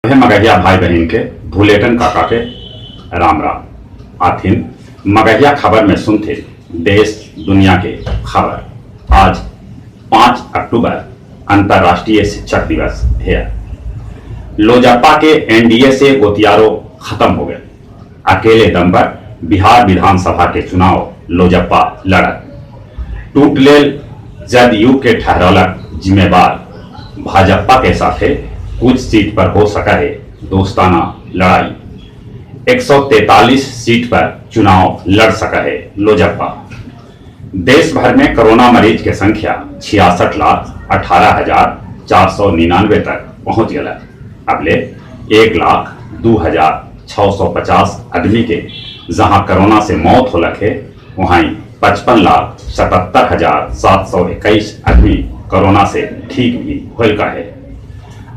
हे मगहिया भाई बहिन के भुलेटन काका के राम राम। आथिन मगहिया खबर में सुनथे देश दुनिया के खबर। आज 5 अक्टूबर अंतर्राष्ट्रीय शिक्षक दिवस है। लोजपा के एनडीए से गोतियारो खत्म हो गए। अकेले दम पर बिहार विधानसभा के चुनाव लोजपा लड़त। टूट लेल जदयू के ठहरौलक जिम्मेवार। भाजपा के साथे कुछ सीट पर हो सका है दोस्ताना लड़ाई। 143 सीट पर चुनाव लड़ सका है लोजपा। देश भर में कोरोना मरीज के संख्या 66,18,499 तक पहुंच गया। अबले 1,02,650 आदमी के जहां कोरोना से मौत होलक है, वहीं 55,77,721 आदमी कोरोना से ठीक भी होल का है।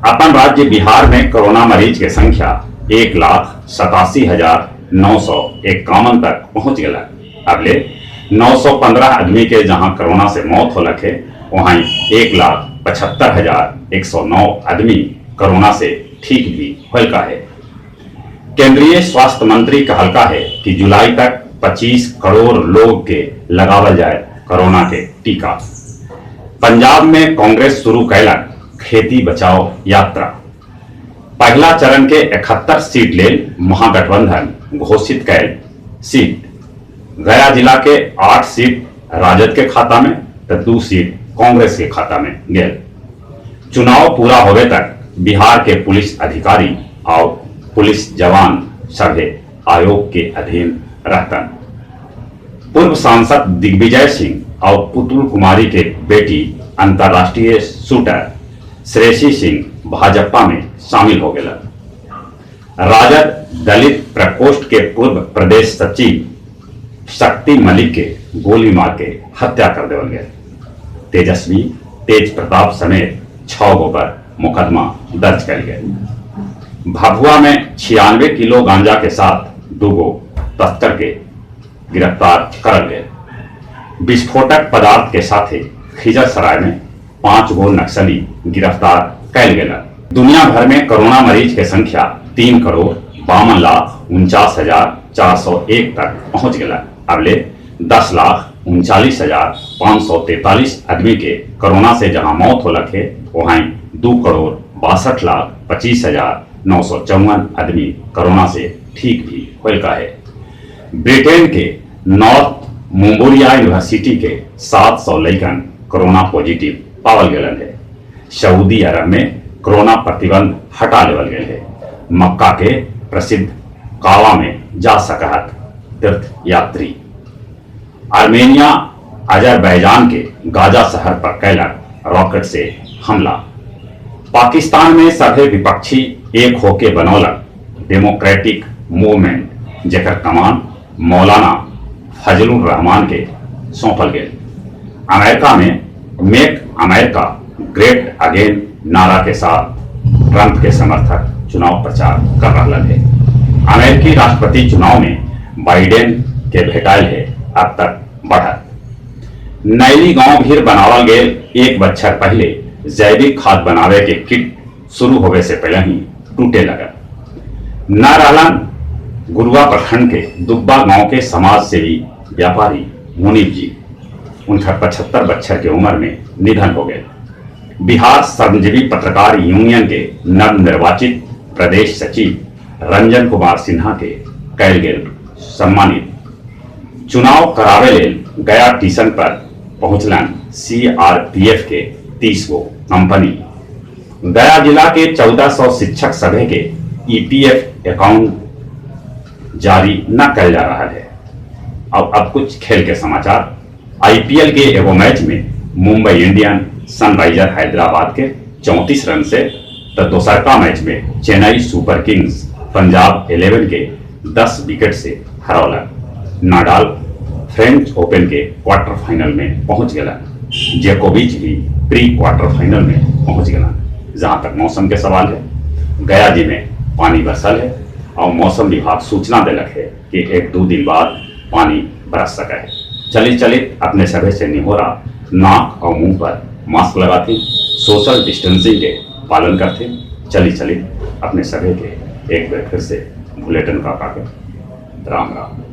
अपन राज्य बिहार में कोरोना मरीज के संख्या 1,87,951 तक पहुंच गया। अबले 915 आदमी के जहां कोरोना से मौत होलक है, वहीं 1,75,109 आदमी कोरोना से ठीक भी होल का है। केंद्रीय स्वास्थ्य मंत्री कहलका है कि जुलाई तक 25 करोड़ लोग के लगावल जाए कोरोना के टीका। पंजाब में कांग्रेस शुरू कैलक खेती बचाओ यात्रा। पहला चरण के 71 सीट लेल महागठबंधन घोषित कैल सीट। गया जिला के 8 सीट राजद के खाता में तो 2 सीट कांग्रेस के खाता में गए। चुनाव पूरा होवे तक बिहार के पुलिस अधिकारी और पुलिस जवान सभे आयोग के अधीन रहतन। पूर्व सांसद दिग्विजय सिंह और पुतुल कुमारी के बेटी अंतर्राष्ट्रीय शूटर श्रेयसी सिंह भाजपा में शामिल हो गए। राजद दलित प्रकोष्ठ के पूर्व प्रदेश सचिव शक्ति मलिक के गोली मार के हत्या कर देवल गया। तेजस्वी तेज प्रताप समेत 6 गो पर मुकदमा दर्ज कर गए। भभुआ में 96 किलो गांजा के साथ 2 गो तस्कर के गिरफ्तार कर गए। विस्फोटक पदार्थ के साथ खिजरसराय में 5 गो नक्सली गिरफ्तार कैल गेल। दुनिया भर में कोरोना मरीज के संख्या 3,52,49,401 तक पहुंच गया। अबले 10,39,543 आदमी के कोरोना से जहां मौत होलक है, वहीं 2,62,25,954 आदमी कोरोना से ठीक भी होल का है। ब्रिटेन के नॉर्थ मुम्बोरिया यूनिवर्सिटी के 700 लैकन कोरोना पॉजिटिव पावल गेलन है। सऊदी अरब में कोरोना प्रतिबंध हटा लेवल गए है। मक्का के प्रसिद्ध काबा में जा सकत तीर्थ यात्री। आर्मेनिया अजरबैजान के गाजा शहर पर कैलक रॉकेट से हमला। पाकिस्तान में सभे विपक्षी एक होके बनौलक डेमोक्रेटिक मूवमेंट, जेकर कमान मौलाना फजलुर रहमान के सौंपल गए। अमेरिका में मेक अमेरिका ग्रेट अगेन नारा के साथ ट्रंप के समर्थक चुनाव प्रचार कर रहा है। अमेरिकी राष्ट्रपति चुनाव में बाइडेन के भेटाइल है अब तक बढ़त। नैली गांव भीर बनावल गए 1 बच्छर पहले जैविक खाद बनावे के किट शुरू होवे से पहले ही टूटे लगा। न रहलन गुरुआ प्रखंड के दुब्बा गांव के समाज सेवी व्यापारी मुनीब जी, उनका 75 बच्छर के उम्र में निधन हो गए। बिहार श्रमजीवी पत्रकार यूनियन के नवनिर्वाचित प्रदेश सचिव रंजन कुमार सिन्हा के कैल गेल सम्मानित। चुनाव करावे लेल गया स्टेशन पर पहुंचलन सीआरपीएफ के 30 गो कंपनी। गया जिला के 1400 शिक्षक सभे के ईपीएफ अकाउंट जारी न कल जा रहा है। अब कुछ खेल के समाचार। आईपीएल के एगो मैच में मुंबई इंडियन सनराइजर हैदराबाद के 34 रन से तो दोसरका मैच में चेन्नई सुपर किंग्स पंजाब 11 के 10 विकेट से हरौलक। नाडाल फ्रेंच ओपन के क्वार्टर फाइनल में पहुंच गया। जोकोविच भी प्री क्वार्टर फाइनल में पहुंच गया। जहां तक मौसम के सवाल है, गया जी में पानी बरसल है और मौसम विभाग सूचना दिलक है कि 1-2 दिन बाद पानी बरस सका है। चले चले अपने सभे से निहोरा, नाक और मुंह पर मास्क लगाते, सोशल डिस्टेंसिंग के पालन करते। चली चली अपने सभी के एक बार फिर से भुलेटन काका के राम राम।